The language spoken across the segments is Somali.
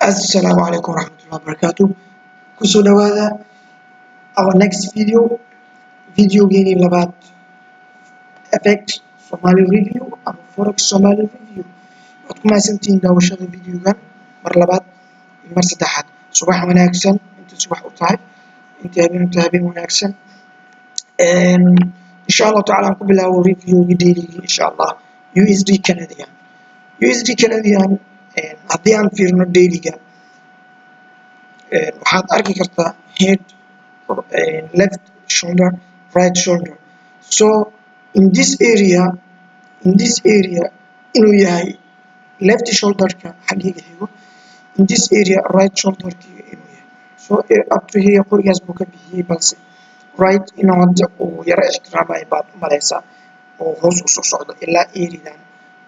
Assalaamu calaykum waraxmatullahi wabarakaatu. Kusoo dhawaada our next video, videogeenii labaad, FX Somali Review ama Forex Somali Review. Waad ku mahadsantihiin daawashada videogan mar labaad iyo mar saddexaad. Subax wanaagsan inta subax u tahay, inta habeen u tahay habeen wanaagsan. Insha Allahu tacala aan ku bilaabo reviewgii dailygii, insha Allah. USD Canadian, USD Canadian haddii aan fiirno dailyga, waxaad arki kartaa head, left shoulder, right shoulder. So in this area inuu yahay left shoulderka xaggiga xigo, in this area right shoulderkiga inuu yahay. So up to here qorigaas buu ka bixiyey, balse right inuu hadda uu yaro ixtiraamayo baad u maleysaa oo hoos usoo socdo ilaa areadan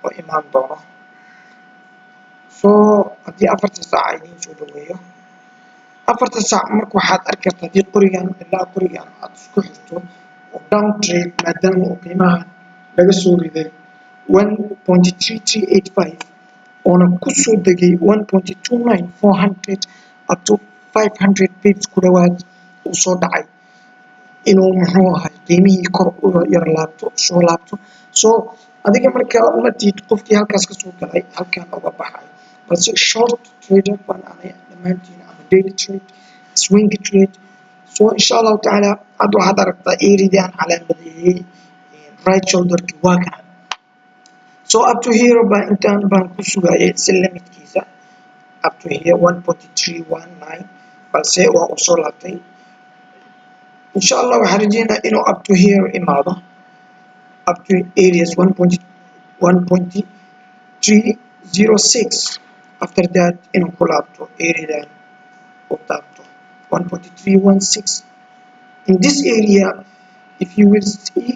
oo imaan doono. So haddii 4ta saac idiin soo dhaweeyo, 4ta saac marka waxaad arki kartaa haddii qorigan ilaa qorigan aad isku xirto oo down trade, maadaama uu qiimaha laga soo riday 1.3385 oona kusoo degay 1.29400, up to 500 pips ku dhawaad uu soo dhacay, inuu muxuu ahay qiimihii kor u yar laabto, soo laabto. So adiga marka uma tiid qofkii halkaas kasoo galay halkan uga baxay, balse short trader baan anay dhammaantiin, ama daily trade, swing trade. So insha Allahu tacaala hadda waxaad aragtaa areadii aan calaamadeeyey, right shoulderki waa kana. So up to here baa intaan baan ku sugayay si limitkiisa up to here 1.319, balse waa uu soo laabtay. Insha Allah waxaan rajeynaa inuu up to here imaado, up to areas 1.1.306. After that inuu ku laabto areadan u taabto 1.316. In this area, if you will see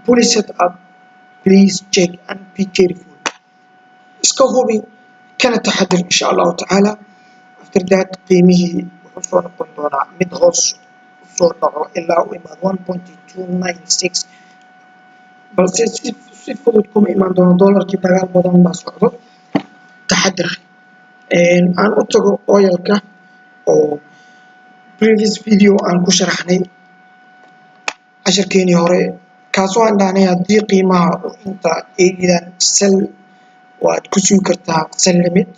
bullish setup, please check and be careful. Iska hubi kana taxadir. Insha Allahu tacaala after that qiimihii wuxuu soo noqon doonaa mid hoos usoo dhaco ilaa uu imaado 1.296, balse si fudud kuma imaan doono. Dollarkii dagaal badan baa socdo, taxadir. Aan u tago oilka oo previous video aan ku sharaxnay casharkeenii hore, kaasoo aan dhahnay haddii qiimaha inta areadan sell waad ku sugi kartaa, sell limit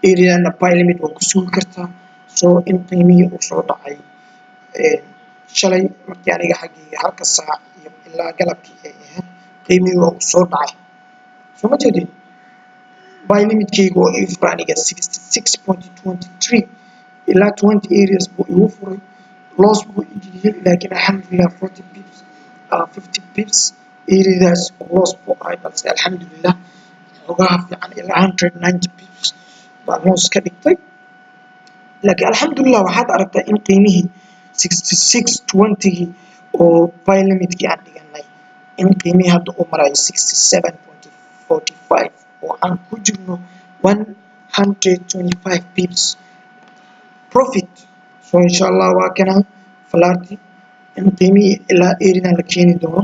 areadanna buy limit waad ku sugi kartaa. So in qiimihii uu soo dhacay shalay markii aniga xaggayga halka saac iyo ilaa galabkii ay ahayd, qiimihii waa uu soo dhacay. Soo ma jeedin? Buy limitkayga oo ii furay aniga 66.23 ilaa 20 areas buu igu furay. Loss buu igeliyey, laakiin alxamdulilah 40 pips, 50 pips areadaas loss buu ahay, balse alxamdulilah xogaha fiican ilaa 190 pips baa loss ka dhigtay. Laakiin alxamdulilah waxaad aragtaa in qiimihii 66.20gii oo buy limitkii aan dhiganay, in qiimihii hadda uu marayo 67.45 oo aan ku jirno 125 pips profit. So insha Allah waa kana falaarti in qiimihii ilaa areadan la keeni doono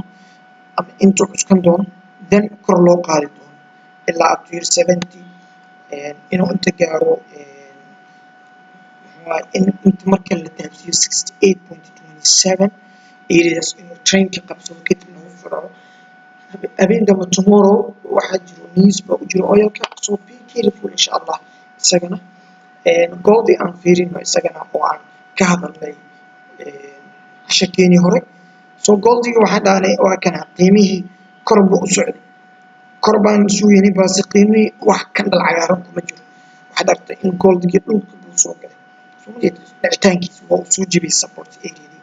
ama intuu cuskan doono, then kor loo qaadi doono ilaa up to here 70, inuu inta gaaro, in inta marka la taabsiiyo 68.27 areas inuu trendka qabsado, kadibna uu furo habeen dambe. Tomorrow waxaa jiro news baa u jiro oilka, so be careful insha Allah. Isagana goldi aan fiirino, isagana oo aan ka hadalnay casharkeenii hore. So goldiga waxaan dhahnay waa kana qiimihii kor buu u socday, kor baan sugaynay, balse qiimihii wax candle cagaaran kuma jiro. Waxaad aragtay in goldigii dhulka buu soo galay. Soo ma jeedid? Dhicitaankiisa waa uu soo jebiyey support areadii,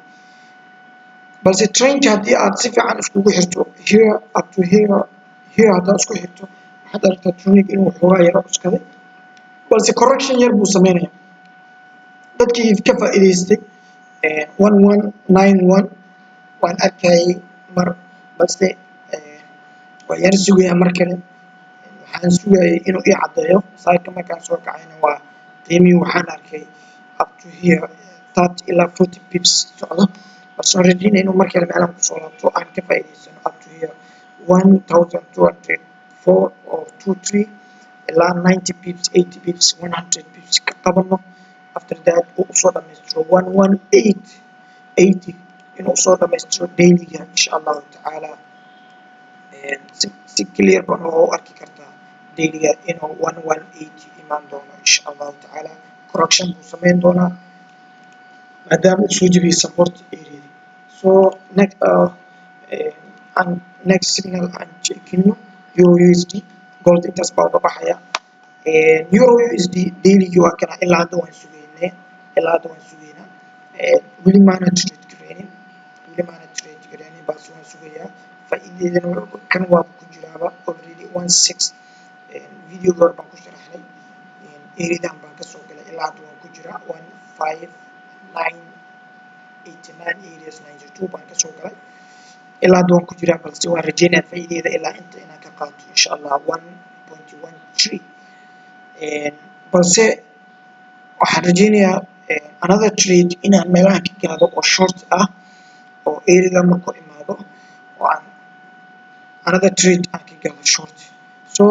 balse trendka haddii aad si fiican iskugu xirto here, up to here, here haddaad isku xirto, waxaad aragtaa trending inuu xoogaa yaro cuskaday, balse correction yar buu sameynaya. Dadkii ka faa'iidaystay 1191 waan arkayay mar, balse waan yar sugayaa mar kale. Waxaan sugayay inuu ii caddeeyo. Saaka markaan soo kacayna waa qiimihii waxaan arkay up to here 30 ilaa 40 pips socdo, balse waan rajeynaya inuu mar kale meelahan kusoo laabto, aan ka faa'iidaysano up to here 1204 or 23. Ilaa 90 pips, 80 pips, 100 pips ka qabano. After that uu usoo dhamaystiro 118.80, inuu usoo dhamaystiro dailyga, insha Allahu tacaala. Si clear baan oo u arki kartaa dailyga inuu 118 imaan doono, insha Allahu tacaala. Correction buu sameyn doonaa maadaama uu soo jebiyey support area. So next and next signal aan checkino euro USD. Gold intaas baa uga baxaya. Euro USD dailygii waa kana. Ilaa hadda waan sugeynay, ilaa hadda waan sugeynaa. Weli maana trade gareynin, weli maana trade gareynin, balse waan sugayaa. Faa'iideedana kan waaba ku jiraaba already. 16 videoga hore baan ku sharaxnay. Areadan baan kasoo galay, ilaa hadda waan ku jiraa. 15989 areas, 92 baan kasoo galay, ilaa hadda waan ku jiraa, balse waan rajeynaya faa'iideeda ilaa inta inaan ka qaato, insha Allah, 1.13. Balse waxaan rajeynayaa another trade inaan meelahan ka gaado oo short ah, oo areada markuu imaado oo aan another trade aan ka galo short. So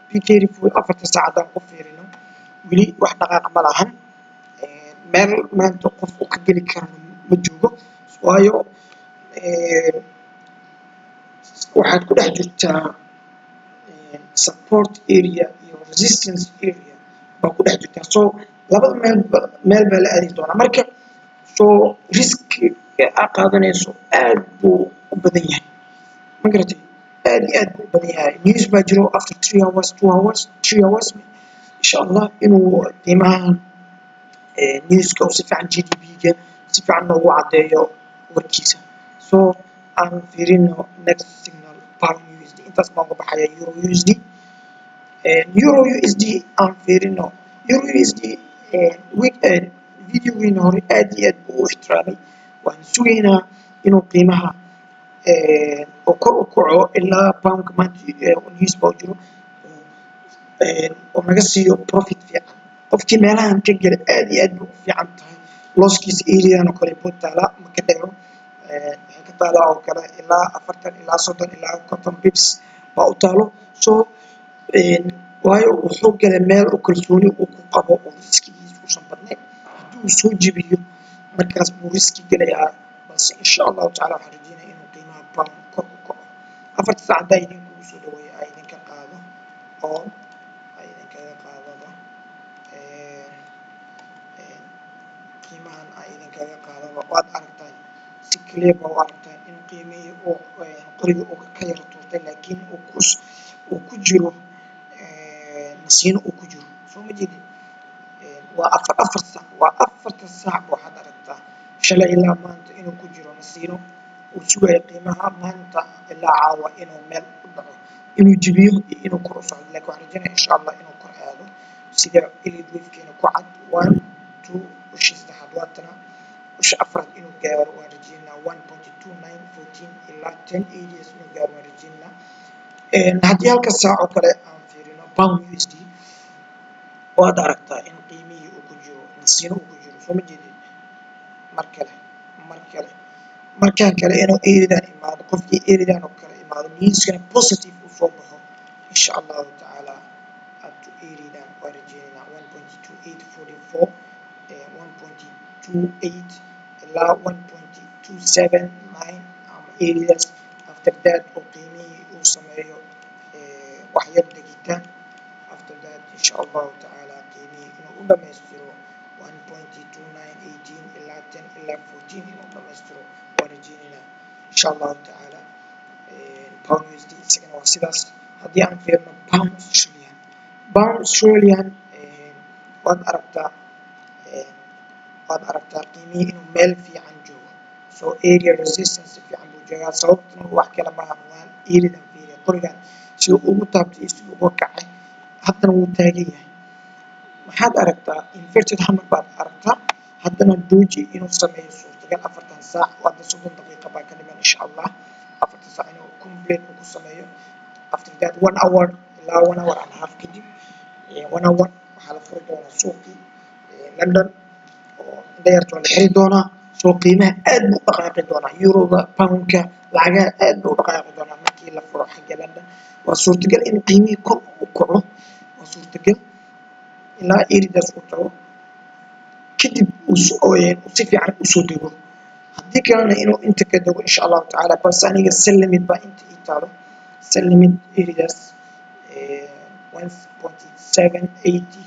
be careful. 4ta saacad aan ku fiirino, weli wax dhaqaaq ma lahan. Meel maanta qof uu ka geli karana ma joogo, waayo waxaad ku dhex jirtaa support area iyo resistance area baa ku dhex jirtaa. So labada meel meel baa la aadi doonaa marka. So riskiga aad qaadanayso aad buu u badan yahay, ma garatay? Aad iyo aad buu u badan yahay. News baa jiro after 3 hours, 2 hours, 3 hours, insha Allah, inuu qiimahan newska uu si fiican GDP-ga si fiican noogu caddeeyo warkiisa. So aan fiirino next signal, pound USD. Intaas baan uga baxaya euro USD. Euro USD aan fiirino. Euro USD week videogiina hore aad iyo aad buu u ixtiraamay. Waan sugaynaa inuu qiimaha oo kor u kaco ilaa poundka maanta news baa jiro oo naga siiyo profit fiican. Qofkii meelahan ka gela aad iyo aad bay u fiican tahay. Losskiisa areadan oo kale buu taalaa, ma ka dheero. Waxay ka taalaa oo kale ilaa 40 ilaa 30 ilaa 50 pips baa u taalo. So waayo wuxuu galay meel uu kalsooni uu ku qabo oo riskigiisa uusan badnayn. Haddii uu soo jebiyo, markaas buu riski gelayaa. Balse insha Allahu tacala waxaan rajeynaya inuu qiimaha pound kor u kaco. 4ta saac haddaa idinkugu soo dhaweeya, ay idinka qaado oo ay idinkaga qaadaba qiimahan, ay idinkaga qaadaba. Waad aragtaan, si clear ba u aragtaan in qiimihii uu qoriga uu ka yara tuurtay, laakiin uu ku jiro nasiino uu ku jiro. Soo ma jeedin? Waa 4 saac, waa 4ta saac. Waxaad aragtaa shalay ilaa maanta inuu ku jiro nasiino, uu sugayo qiimaha maanta ilaa caawa inuu meel u dhaco, inuu jibiyo iyo inuu kor u socdo. Laakiin waxaan rajeynaya, insha Allah, inuu kor aado sida Elliott Wave-keena ku cad. One, two, ushii saddexaad waatana, usha afraad inuu gaaro waan rajeynaa. 1.2914 ilaa 10 areas inuu gaaro waan rajeynaa. Haddii halka saac oo kale aan fiirino pound USD, waad aragtaa in qiimihii uu ku jiro nasiino uu ku jiro. Soo ma jeedin? Mar kale, mar kale, markaan kale inuu areadan imaado, qofkii areadan oo kale imaado, newskana positive uu soo baxo, insha Allahu tacaala, up to areadan waa rajeynayna, 1.2844, 1.28 ilaa 1.279 ama areas. After that oo qiimihii uu sameeyo wax yar degitaan, after that, insha Allahu tacaala, qiimihii inuu u dhamaystiro 1.2918 ilaa 10 ilaa 14 inuu dhamaystiro waan rajeynaynaa, insha Allahu tacaala. Pound USD isagana waa sidaas. Haddii aan fiirno pound Australian, pound Australian waad aragtaa, waad aragtaa qiimihii inuu meel fiican joogo. So area resistance fiican buu joogaa. Sababtuna wax kale maahan, waan areadan fiiriya, qorigan siduu ugu taabtay iyo siduu uga kacay, haddana wuu taagan yahay. Maxaad aragtaa? Inverted hammer baad aragtaa. Haddana doji inuu sameeyo suurtagal 4tan saac. Hadda 30 daqiiqa baa ka dhiman. Insha Allah, 4ta saac inuu complete uu ku sameeyo. After that one hour ilaa one hour and half kadib, one hour waxaa la furi doonaa suuqii London oo indhayarta waa la xiri doonaa. Soo qiimaha aad buu u dhaqaaqi doonaa, euroga, poundka, lacagaha aad buu u dhaqaaqi doonaa markii la furo xagga London. Waa suurtagal in qiimihii kor u kaco. Waa Waa suurtagal ilaa areadaas uu tago, kadib uu si fiican usoo dego. Haddii kalena inuu inta ka dego, insha Allahu tacaala. Balse aniga sell limit baa inta ii taalo, sell limit areadaas 1.780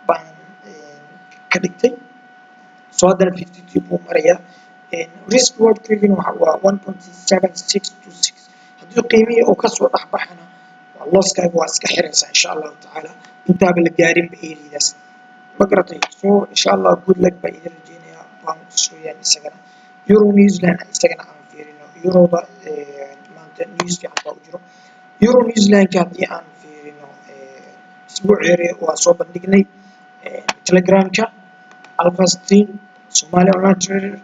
baan ka dhigtay. So haddana 52 buu marayaa. Risk rewardkeyguna waa 1.7626. Haddii qiimihii uu kasoo dhex baxana, waa losskaaga, waa iska xiraysaa, insha Allahu tacaala, intaaba la gaarinba areadaas, ma garatay? So insha Allah good luck baa idin rajeynayaa. Pound Australian isagana, euro New Zealand isagana aan fiirino. Euroda maanta news fiican baa u jiro. Euro New Zealandka haddii aan fiirino, isbuuc yare waa soo bandhignay Telegramka Alpha Stream Somali Online Trader,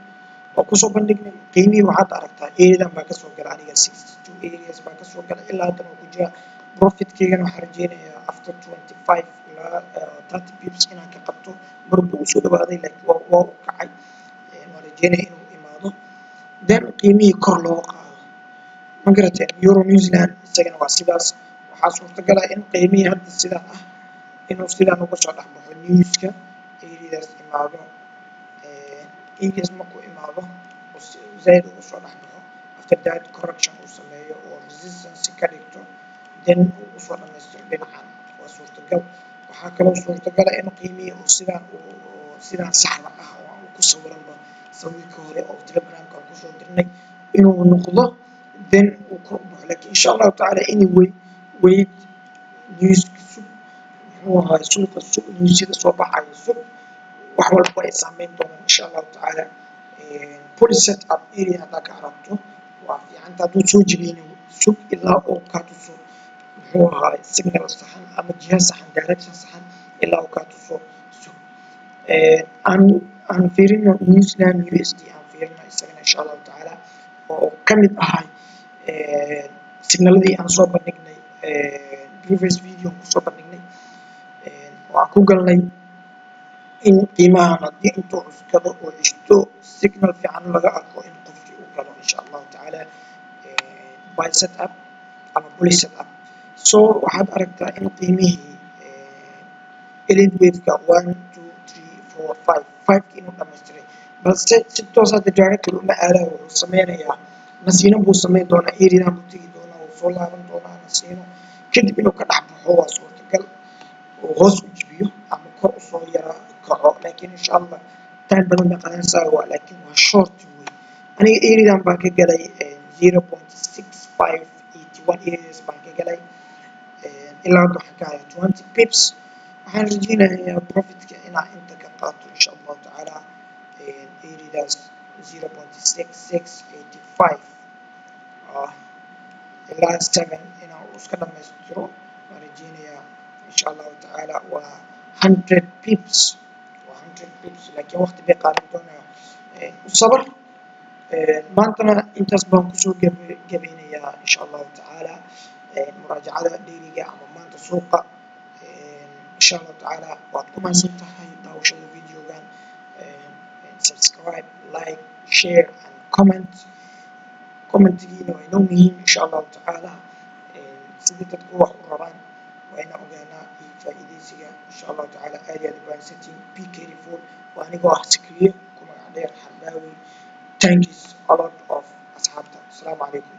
waa kusoo bandhignay. Qiimihii waxaad aragtaa areadan baa kasoo gala aniga, 62 areas baa kasoo gala. Ilaa haddana waa ku jira. Profitkeygana waxaan rajeynayaa after 25 ilaa 30 pips inaan ka qabto. Mar buu usoo dhawaaday, laakiin waa u kacay. Waan rajeynaya inuu imaado, then qiimihii kor loo qaado, ma garateen? Euro New Zealand isagana waa sidaas. Waxaa suurtagala in qiimihii hadda sidaan ah inuu sidaan uga soo dhex baxo, newska areadaas imaado. Areas markuu imaado oo zaid uga soo dhex baxo, after that correction uu sameeyo oo resistance ka dhigto, then uu usoo dhamaystiro dhinacan, waa suurtagal. Waxaa kaloo suurtagala in qiimihii uu sidaan uu sidaan saxda ah oo aan ku sawiranba sawirka hore oo Telegramka aan kusoo dirnay inuu noqdo, then uu kor u baxo. Laakiin insha Allahu tacaala, anyway, wait, newska sug, muxuu ahaa, suuqa sug, newsyada soo baxaya sug, wax walba ay saameyn doonaan, insha Allahu tacaala. Bullish set up area haddaa ka aragto, waa fiicanta. Hadduu soo jebiyeyna, sug ilaa uu kaa tuso, muxuu ahaa, signal saxan ama jiha saxan, direction saxan ilaa uu kaa tuso, sug. Aan fiirino New Zealand USD, aan fiirino isagana, insha Allahu tacaala, oo ka mid ahay signaladii aan soo bandhignay previous video aan kusoo bandhignay, oo aan ku galnay in qiimahan haddii intuu cuskado oo cishto signal fiican laga arko, in qofkii uu galo, insha Allahu tacaala, buy set up ama bullish set up. So waxaad aragtaa in qiimihii Elliott waveka one, two, three, four, five, fiveki inuu dhamaystiray, balse si toos hadda directly uma aadayo. Wuxuu sameynayaa nasiino buu sameyn doonaa, areadan buu tegi doonaa, wuu soo laaban doonaa nasiino kadib. Inuu ka dhex baxo waa suurtagal, oo hoos u jibiyo ama kor usoo yara kaco, laakiin insha Allah time badan bay qaadanaysaa. Waa laakiin waa short wey. Aniga areadan baan ka galay, 0.6581 areas baan ka galay. Ilaa hadda waxaan ka hayaa 20 pips. Waxaan rajeynayaa profitka inaan inta ka qaato, insha Allahu tacaala, areadaas 0.6685 ilaa seven inaan iska dhamaystiro waan rajeynayaa, insha Allahu tacaala. Waa 100 pips, waa 100 pips, laakiin waqti bay qaadan doonaa. U sabar. Maantana intaas baan kusoo gabeynayaa, insha Allahu tacaala, muraajacada dailyga ama maanta suuqa, insha Allahu tacaala. Waad ku mahadsan tahay daawashada videogan. Subscribe, like, share and comment. Commentigiina waa inoo muhiim, insha Allahu tacaala. Sidii dadku wax u rabaan waa inaan ogaanaa iyo faa'iidaysiga, insha Allahu tacaala. Aad iyo aad u bahansantihiin. Be careful. Waa anigoo ah Sakriye, ku magac dheer Xarbaawi. Thanks a lot of asxaabta. Asalaamu calaykum.